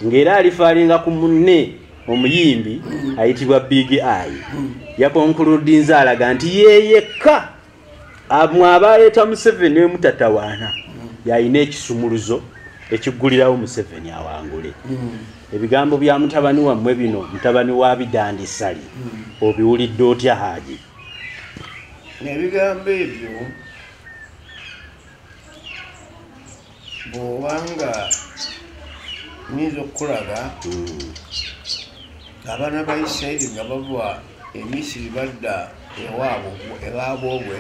ng'era alifaalinga ku munne omuyimbi ayitibwa Big Eye. Yakonkuludinze alaga nti ye yekka mwe abaleeta Museveni emutatawaana yalina ekisumuluzo ekiggulirawo Museveni awangule. Ebigambo bya mutabani wammwe bino, mutabani wa Bidandi Ssali, obiwulidde otya Haji? Ebigambo ebyo bw'obanga nyinza okukulaga abaana ba Isirayiri nga bava e Misiri badda ewaabwe,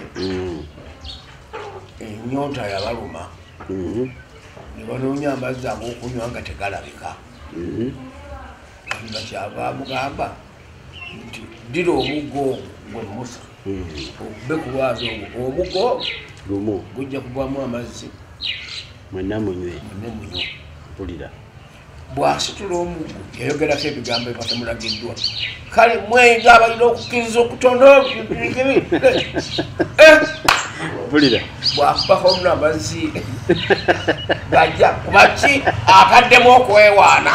ennyonta yabaluma ne banoonya amazzi ag'okunywa nga tegalabika. Katonda kyava amugamba nti ddira omuggo ogwo gwe Musa okube ku lwazi ogwo, omuggo gumu gujja kuvaamu amazzi mwenna munywe. Munywe. Mpulira. Bw'asitula omuggo yayogerako ebigambo ebibatamulagiddwa. Kale mwenga abalina okukkiriza okutono. Mpulira. Bw'akubako muno amazzi gajja kuba ki akaddemu okwewaana.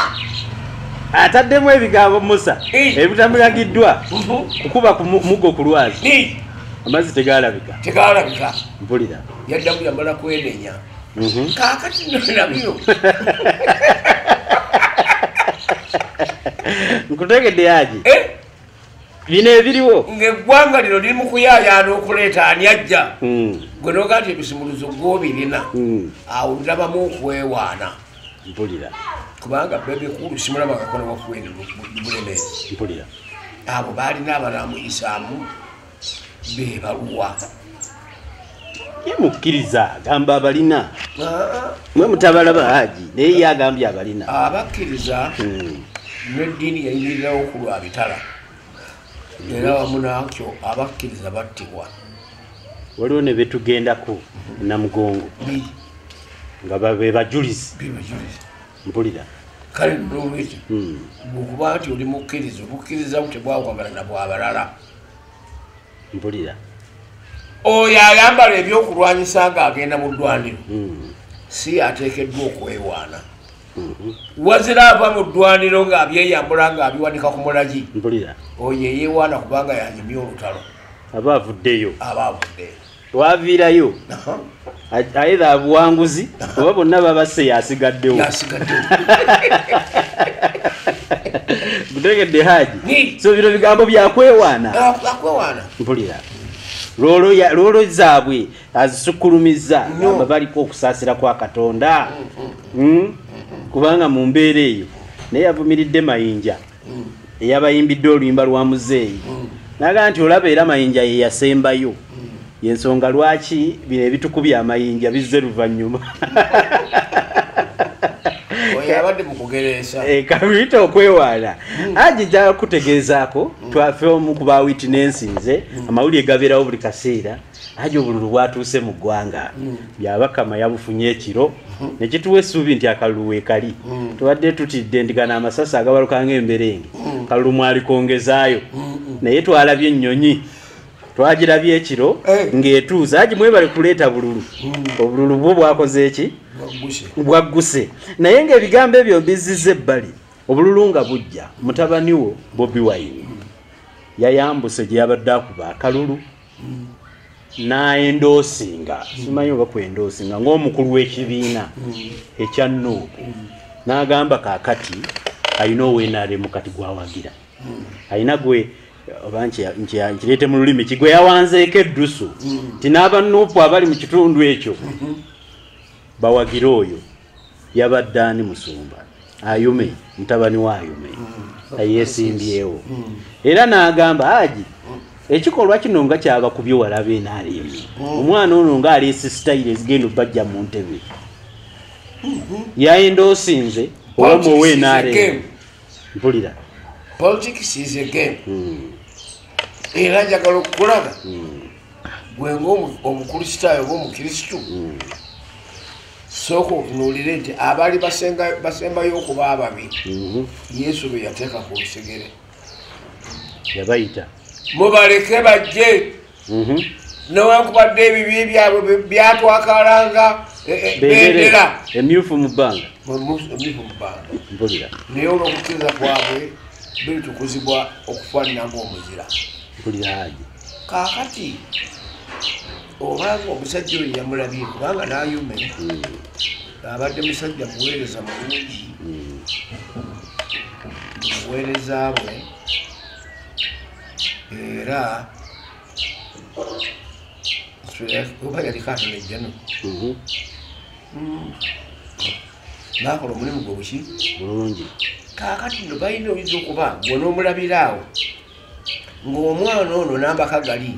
Ataddemu ebigambo Musa ebitamulagiddwa kukuba ku muggo ku lwazi, amazzi tegalabika. Tegalabika. Mpulira. Yaddamu yamala kwenenya. Kaakati nno nabyo. Nkutegedde Haji. Bino ebiriwo ng'eggwanga lino liri mu kuyaayaana okuleeta ani ajja. Gwe n'ogaa nti ebisumuluzo gw'obirina, awo ndabamu okwewaana. Mpulira. Kubanga Bebe Cool simulabangako nawafueni Bulemeezi. Mpulira. Abo baalina abanamuyisaamu be baluwa. Ye mukkiriza agamba abalina. Mwe mutabalaba Haji, naye ye agambye abalina. Abakkiriza n'eddiini yayimirirawo ku lwa bitala. Era wamu nakyo abakkiriza battibwa. Waliwo ne betugendako Namugongo nga be bajulizi. Mpulira. Kale n'olwekyo bw'okuba nti oli mukkiriza, obukkiriza bwo tebwawukagana na bw'abalala. Mpulira. Oyo ayambala ebyokulwanyisa ng'agenda mu ddwaniro si ateekeddwa okwewaana. Wazira ava mu ddwaniro ng'abyeyambula ng'abiwanika ku mulagi. Mpulira. Oyo yeewaana kubanga yanyumya olutalo. Aba avuddeyo. Aba avuddeyo. Waviirayo. Either abuwanguzi oba bonna babasse yasigaddewo. Yasigaddewo. Ntegedde Haji. So bino bigambo byakwewaana. Akwewaana. Mpulira. Lolo zaabwe azisukkulumizza aba baliko okusaasira kwa Katonda. Kubanga mu mbeera eyo naye yavumiridde Mayinja eyabayimbidde oluyimba lwa muzeeyi. Naga nti olaba era Mayinja ye yasembayo. Yensonga lwaki bino ebitukubya amayinja bizze luvannyuma. Oyo abadde mu kugereesa. Kabiyita okwewaana. Haji nja kutegeezaako twafe omu ku ba witnesses amawulire gabeerawo buli kaseera. Haji obululu bwatuuse mu ggwanga. Byabakama yabufunye ekiro ne kituwa essuubi nti akalulu weekali. Tubadde tutidde nti gano amasasi agabaluka ng'emberenge. Kalulu mwalikongezaayo. Naye twalabye ennyonyi. Twagirabye ekiro ng'etuusa. Haji mwebale kuleeta bululu. Obululu bwo bwakoze eki? Bwagguse. Naye ng'ebigambo ebyo mbizizza ebbali. Obululu nga bujja mutabani wo Bobi Wine yayambuse gye yabadde akuba akalulu n'aendoosinga, simanyi oba kwendoosinga ng'omukulu w'ekibiina ekya NUP, n'agamba kaakati alina owa NRM kati gwawagira. Alina gwe oba nkireete mu lulimi ki gwe yawanzeeko eddusu nti n'aba NUP abali mu kitundu ekyo bawagira oyo. Yabadde ani musumba? Ayume, mutabani wa Ayume ayeesimbyewo. Era n'agamba Haji ekikolwa kino nga kyabakubye walaba NRM. Omwana ono ng'aleese sitayiro ezigenda obbajja mu ntebe. Yayendoosinze owamu owa NRM. Mpulira. Politics is a game. Era njagala okukulaga gwe ng'omukristaayo oba omukristu sooka otunuulire nti abaali basembayo okuba ababi Yesu be yateeka ku lusegere. Yabayita. Mubaleke bajje. Newankubadde ebibi byabwe byatwakalanga bendera. Emyufu mu bbanga. Emyufu mu bbanga. Mpulira. Naye olw'okukkiriza kwabwe biritukuzibwa okufaanana ng'omuzira. Mpulira Haji. Kaakati obanga omusajja oyo yamulabye kubanga n'Ayume abadde musajja muweereza mulungi mubuweereza bwe era oba yaliko atonejjano n'akola omulimu gwe buki bulungi. Kaakati nno balina oyinza okuba gwe n'omulabira awo ng'omwana ono n'ambaka gali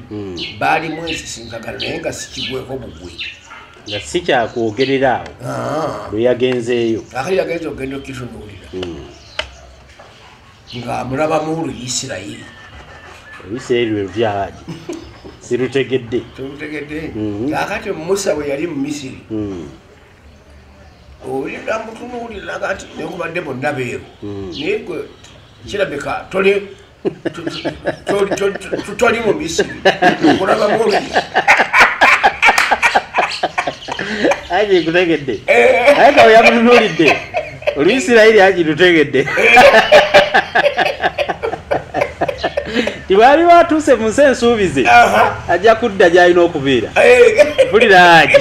baalimu ensisinkagano naye nga sikigweko bugwe. Nga si kyakwogerera awo lwe yagenzeeyo. Akali yagenze okugenda okukitunuulira ng'amulabamu Oluyisirayiri. Oluyisirayiri lwe lutya Haji? Sirutegedde. Tolutegedde? Kaakati Musa bwe yali mu Misiri olira mutunuulira nga nti newankubadde bonna beeru naye gwe kirabika toli toli mu Misiri okulabamu Oluyisirayiri. Haji nkutegedde. Naye nga bwe yamutunuulidde Oluyisirayiri Haji lutegedde. Tibali watuuse mu nsi ensuubize ajja kudda gy'alina okubeera. Mpulira Haji.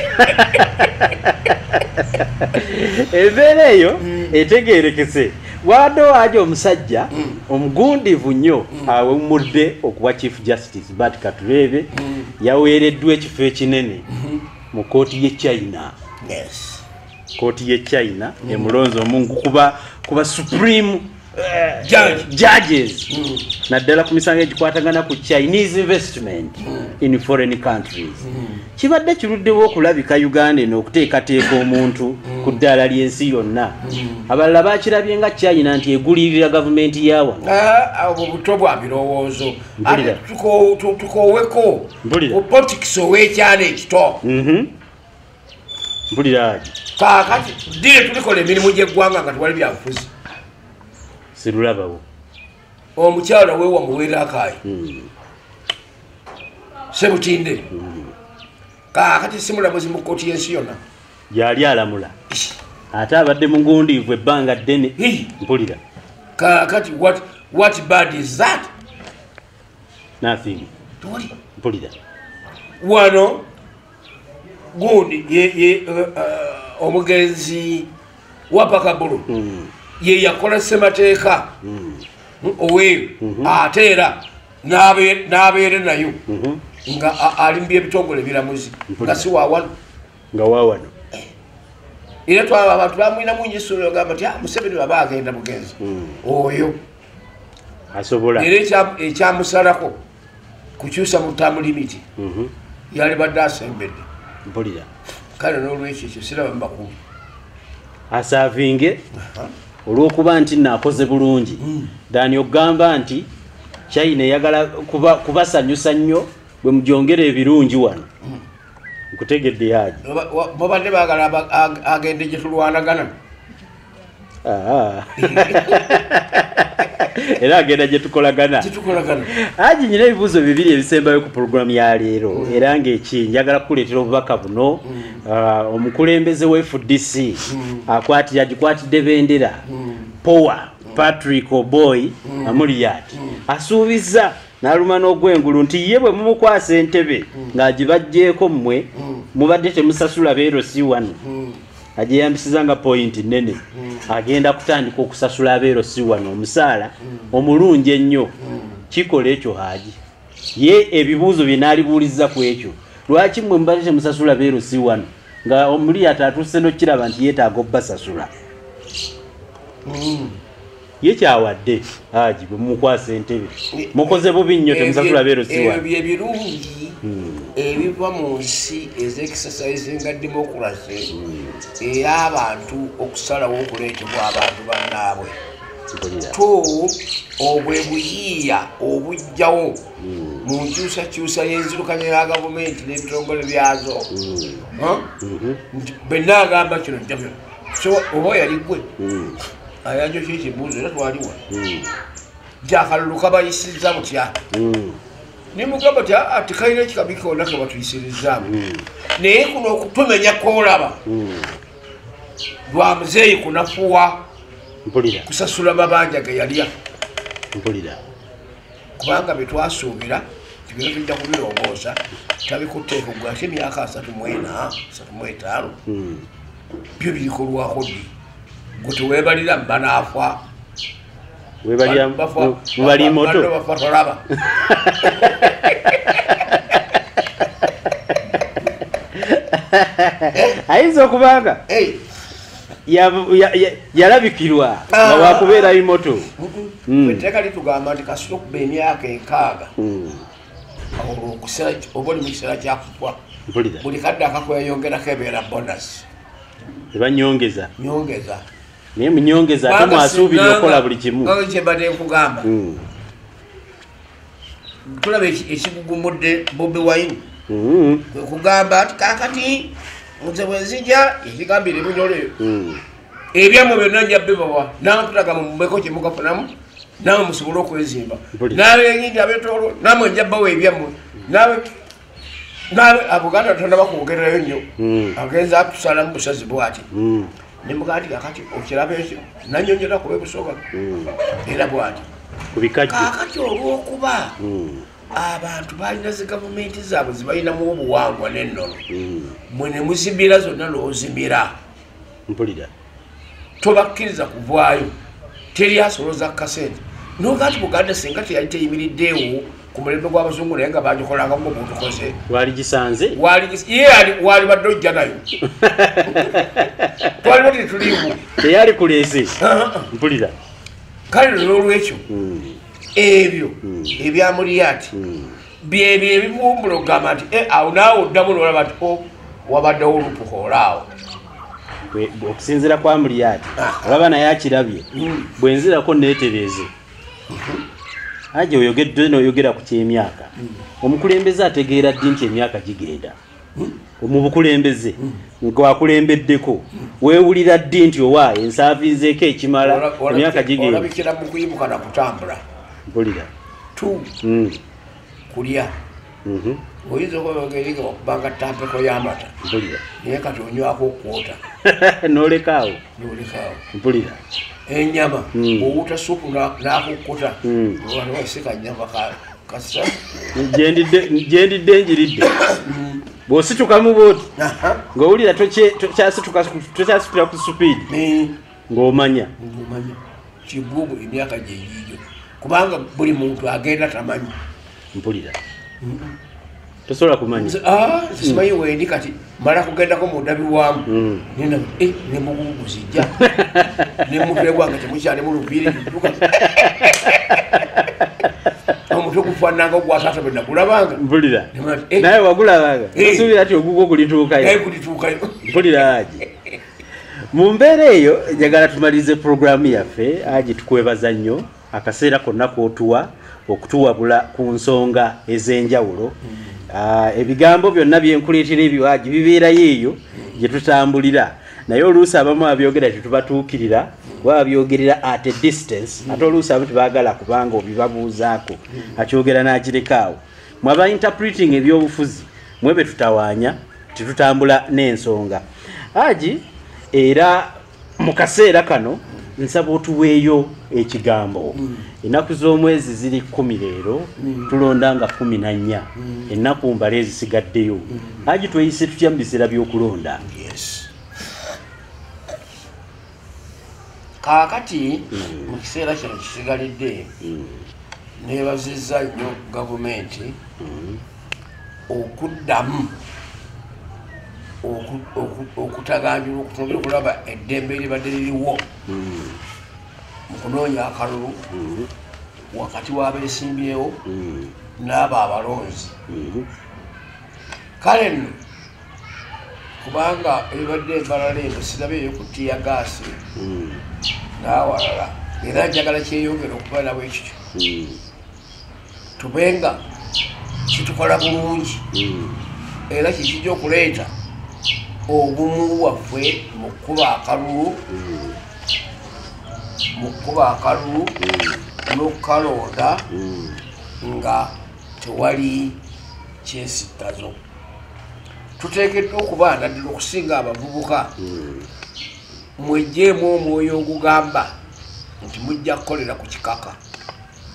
Embeera eyo etegeerekese. Wadde Haji omusajja omugundivu nnyo awummudde okuba Chief Justice Bart Katureebe yaweereddwa ekifo ekinene mu kkooti y'e China. Kkooti y'e China emulonze omungu kuba Supreme Judges naddala ku misango egikwatagana ku Chinese investment in foreign countries. Kibadde kiruddewo okulabika Uganda eno okuteekateeka omuntu ku ddaala ly'ensi yonna. Abalala bakirabye nga China nti egulirira gavumenti ya wano. Obwo buto bwa birowoozo. Ate tukooweko ku politics ow'ekyalo ekito. Mpulira Haji. Kaakati ddire tulikola emirimu gy'eggwanga nga tewali byabufuzi. Sirulabawo. Omukyala weewa muweera akaayi. Sebutinde. Kaakati si mulamuzi mu kkooti y'ensi yonna. Yali alamula. Ate abadde mugundiivu ebbanga ddene. Mpulira. Kaakati what bad is that? Nothing. Tewali. Mpulira. Wano gundi omugenzi wa Pakabulu ye yakola ssemateeka Oweeyo ate era n'abeere nayo nga ali mu by'ebitongole ebiramuzi nga si waawano nga waawano. Era twaba abantu bamwinamu nnyo essuubi bagamba nti Museveni baba agenda bugenzi oyo asobola. Era ekyamusalako kukyusa mu term limit yalibadde asembedde. Mpulira. Kale n'olwekyo ekyo siraba mu bakulu. Aservinge olw'okuba nti naakoze bulungi dani ogamba nti China eyagala kubasanyusa nnyo bwe mugyongera ebirungi wano. Nkutegedde Haji. Mubadde baagala agende gye tulwanagana. Era agenda gye tukolagana. Haji, nyina ebibuuzo bibiri ebisembayo ku pulogulaamu ya leero era ng'eki njagala kukuleetera obubaka buno. Omukulembeze wa FDC akwatira agikwatidde bendera Power Patrick Oboi Amuriat asuubiza n'aluma n'ogwengulu nti ye bwe mumukwasa entebe ng'agibajjeeko mmwe mubadde temusasula beero si wano agyeyambisiza nga point nnene agenda kutandika okusasula abeero si wano omusaala omulungi ennyo. Kikola ekyo Haji. Ye ebibuuzo bye n'alibuuliza ku ekyo, lwaki mmwe mubadde temusasula beero si wano nga Amuriat atuuse n'okiraba nti yeetaaga obbasasula? Ye kyawadde Haji bwe mumukwasa entebe mukoze bubi nnyo temusasula beero si wano. Ebyo ebirungi ebiva mu nsi ez'exercisinga democracy ey'abantu okusalawo okuleetebwa abantu bannaabwe. To obwe buyiiya obujjawo mu nkyusakyusa y'enzirukanya ya gavumenti n'ebitongole byazo. Bwe nnaagamba kino njabyo so oba yali ggwe ayanjo ky'ekibuuzo era twaliwa nti akalulu kabayisizza butya? Nemugamba ti tekalina ekikabi konna ke batuyisirizaamu naye kuno okutumenya kwolaba lwa muzeeyi kunafuwa kusasula mabanja ge yalya. Kubanga bye twasuubira tibino tujja kubirongoosa tabikutte gwe ate emyaka 34 35 byo birikolwako ddi? Gwe teweebalira banaafa mubali moto bafa tolaba. Ayinza okubanga yalabikirwa nga wakubeera imoto. Etteeka litugamba nti kasita okuba emyaka 60 olwo oba oli mu kiseera kyakufa buli kadde akakweyongerako ebeera bonus. Ebanyongeza nyongeza naye munyongeza ate mwasuubira okukola buli kimu. Kyembadde nkugamba tulaba ekigugumudde Bobi Wine kwe kugamba nti kaakati nze bwe nzija ekigambire ebinyolo ebyammwe byonna nja bibawa namwe tulaga mumubeko kye mugafunamu namwe musobole okwezimba n'abenyingi abetoolo namwe nja bawa ebyammwe nabe Abuganda tonnaba kwogerayo nnyo agenza atusalamu busazi bwati nemugamba nti kakati okiraba ekyo nanyonyola kuba ebusoga era bwati kakati olw'okuba abantu balina zi gavumenti zaabwe zibalinamu obuwangwa n'ennono mwe ne muzimira zonna n'ozimira. Mpulira. Tobakkiriza kuvaayo teri asoloza kasente noga nti Buganda singa teyali teyimiriddeewo ku mulembe gw'abazungu naye nga bagikolanga mu butukoze waligisanze ye walibadde ojja nayo twaliba tetuliiwo teyali kuleese. Mpulira. Kale n'olwekyo ebyo ebya Amuriat byebyo ebivumbula okugamba nti awo naawe oddamu n'olaba nti wabaddewo olupuka olaawo. Okusinziira kwa Amuriat olaba naye akirabye bwe nzirako neetereeze. Haji oyogedde n'oyogera ku ky'emyaka. Omukulembeze ategeera ddi nti emyaka gigenda? Mu bukulembeze ng'akulembeddeko weewulira ddi nti owaaye ensaavinzeeko ekimala emyaka gigenda? Olabikira mu kuyimuka na kutambula. Mpulira. Tu kulya oyinza okuba wakubanga tampeko y'amata naye kati onywako okwota n'olekaawo. N'olekaawo. Mpulira. Enyama owuta supu n'akukkuta wasika nyama kasa gyendidde njiridde bw'ositukamu bwoti ng'owulira tokyasitula ku supiidi ng'omanya kibubu emyaka gyeyiyo. Kubanga buli muntu agenda tamanyi. Mpulira. Tosobola kumanya. Simanyi wendi kati mala kugendako mu ndabirwamu. Nenda ne mugugu guzijja. Ne mutwe gwange temukyalimu luviiri ludduka. Omutwe gufaanana nga ogwa taata bwe nakulabanga. Mpulira. Naye wagulabanga. Osuubira nti ogugwo gulituukayo. Naye gulituukayo. Mpulira Haji. Mu mbeera eyo njagala tumalirize pulogulaamu yaffe. Haji tukwebaza nnyo akaseera konna k'otuwa okutuwabula ku nsonga ez'enjawulo. Ebigambo byonna byenkuleetera ebyo Haji bibeerayo eyo gye tutambulira, naye oluusi abamu abyogera tetubatuukirira, babyogerera at a distance, ate oluusi abamu tebaagala kubanga obibabuuzaako akyogera n'akirekaawo. Mwe aba interpreting ebyobufuzi mwebe tutawaanya tetutambula n'ensonga. Haji, era mu kaseera kano nsaba otuweeyo ekigambo. Ennaku z'omwezi ziri 10 leero, tulonda nga 14, ennaku mbale ezisigaddeyo. Haji, tweyise tutya mu biseera by'okulonda? Yes. Kaakati mu kiseera kino kisigalidde neebazizza nnyo gavumenti okuddamu okutaganjula okutunuulira okulaba eddembe eribadde liriwo mu kunoonya akalulu wakati w'abeesimbyewo n'abo abalonzi. Kale nno kubanga ebibadde embalala eno sirabe eyo ku ttiyagaasi n'awalala, era njagala kyeyongera okubeera bwe kityo, tubenga kitukola bulungi era kikijja okuleeta obumu bwaffe mu kkuba akalulu, n'okukalonda nga tewali kyesittazo. Tuteekeddwa okuba naddala okusinga abavubuka, mweggyemu omwoyo ogugamba nti mujja kukolera ku kikaka.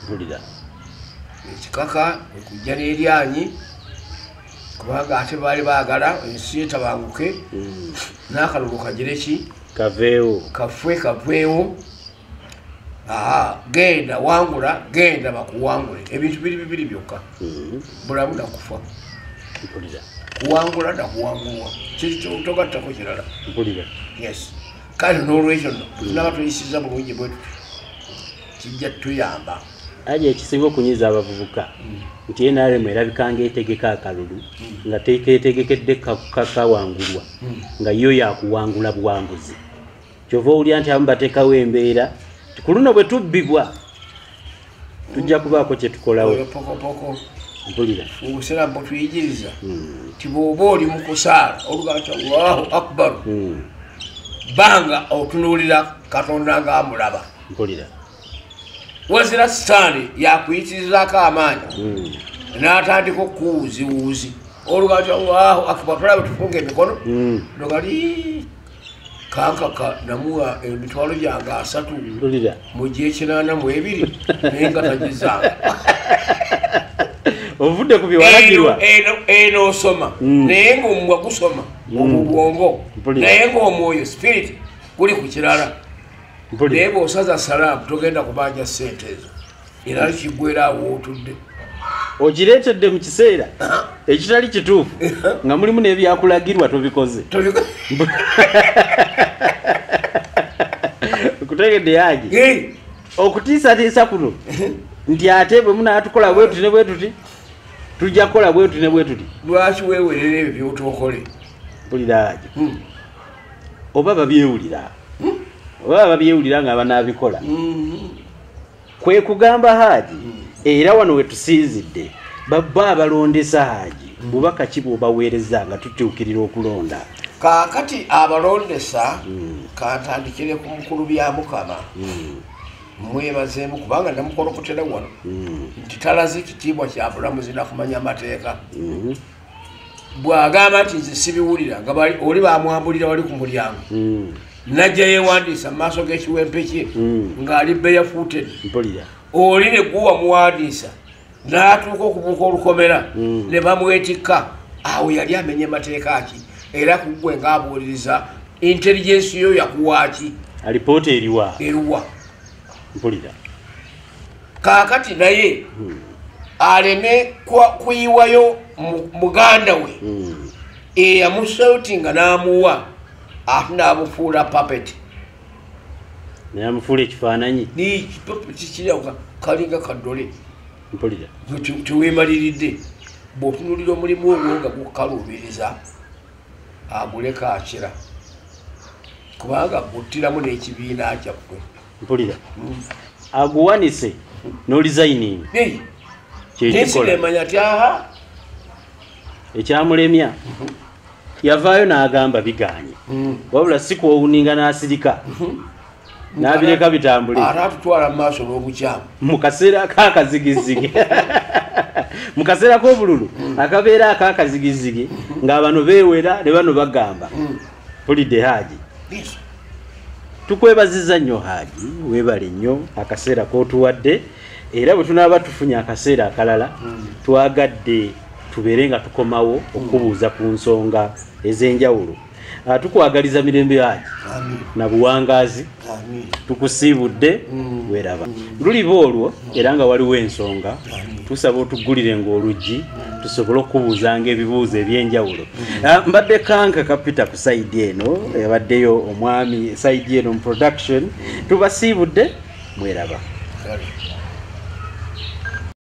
Mpulira. Ekikaka ekujja n'eryanyi, kubanga ate baali baagala ensi etabanguke n'akalulu kagire ki? Kaveewo. Kaffe kaveewo. Genda wangula, genda bakuwangule. Ebintu biri bibiri byokka. Bulamu na kufa. Mpulira. Kuwangula na kuwangulwa. Kiri togattako kirala. Mpulira. Yes. Kale n'olwekyo nno tunaba tuyisizza bulungi bwe tutyo, kijja tutuyamba. Haji, ekisinga okunyiiza abavubuka nti NRM erabika ng'etegeka akalulu nga tekeetegekedde kawangulwa, nga yo yakuwangula buwanguzi. Kyova owulira nti abamu bateekawo embeera ku luno bwe tubbibwa tujja kubaako kye tukolawo. Pokopoko. Mpulira. Obusiraamu butuyigiriza nti bw'oba oli mu kusaala olugamba nti Allahu Akbar, banga otunuulira Katonda ng'amulaba. Mpulira. Wazira sitaani yakuyitirizaako amaanyi n'atandika okuwuuziwuuzi olugamba nti Allahu Akbar, tulabe tufunga emikono nogali kankaka namuwa emitwalo gyange 3 Mpulira. mu gy'ekinaana mu 2 naye nga tagizanga. Ovudde ku byewalagirwa. Eno osoma naye ng'omumwa gusoma obubwongo, naye ng'omwoyo spirit guli ku kirala. Naye bw'osaza salaamu togenda kubanja ssente ezo, era kiggwera awo otudde. Ogireetedde mu kiseera ekitali kituufu nga mulimu n'ebyakulagirwa tobikoze. Nkutegedde Haji. Okutiisatiisa kuno nti ate bwe munaatukola bwe tuti ne bwe tuti tujja kukola bwe tuti ne bwe tuti. Lwaki weewerera ebyo by'otookole? Mpulira Haji. Oba babyewulira. Oba babyewulira nga banaabikola. Kwe kugamba Haji, era wano we tusinzidde babba abalondesa Haji, bubaka ki bw'obaweereza nga tutuukirira okulonda? Kaakati abalondesa kantandikire ku mukulu bya Mukama. Mwebazeemu kubanga namukolokotera wano nti talaze kitiibwa kya bulamuzi na kumanya amateeka. Bw'agamba nti nze sibiwulira nga oli bamwambulira wali ku mulyango, najja yeewandiisa mu maaso g'ekiwempe kye ng'ali barefooted. Mpulira. Oli ne guwa muwandiisa n'atuuka okubuuka olukomera ne bamwetikka. Awo yali amenye mateeka ki? Era ku ggwe ng'abuuliriza intelligence yo yakuwa ki? Alipoota eriwa? Eruwa. Mpulira. Kaakati naye aleme kuyiwayo muganda we eyamusautinga n'amuwa ate n'amufuula puppet. Namufuula ekifaananyi. Kikirauka kalinga kadole. Mpulira. Teweemaliridde bw'otunuulira omulimu ogwo nga gukaluubiriza aguleka akira kubanga guttiramu n'ekibiina kyaffe. Mpulira. Aguwanise n'olizayininga. Kyekikola. Nemanya ti aha. Ekyamulemya yavaayo n'agamba biganye. Wabula si kwowuninga n'asirika. N'abireka bitambule. Ate atutwala mu maaso n'obukyamu. Mu kaseera ak'akazigizigi. Mu kaseera k'obululu akabeera ak'akazigizigi nga bano beewera ne bano bagamba. Mpulidde Haji. Tukwebaziza nnyo Haji, weebale nnyo akaseera k'otuwadde era bwe tunaaba tufunye akaseera akalala twagadde tubeere nga tukomawo okubuuza ku nsonga ez'enjawulo. Tukwagaliza mirembe Haji na buwangaazi. Tukusiibudde weeraba. Luliba olwo era nga waliwo ensonga tusaba otuggulire ng'oluggi tusobole okubuuzanga ebibuuzo ebyenjawulo. Mbadde Kanka Kapita ku sayidi eno, yabaddeyo omwami sayidi eno mu production. Tubasiibudde mweraba.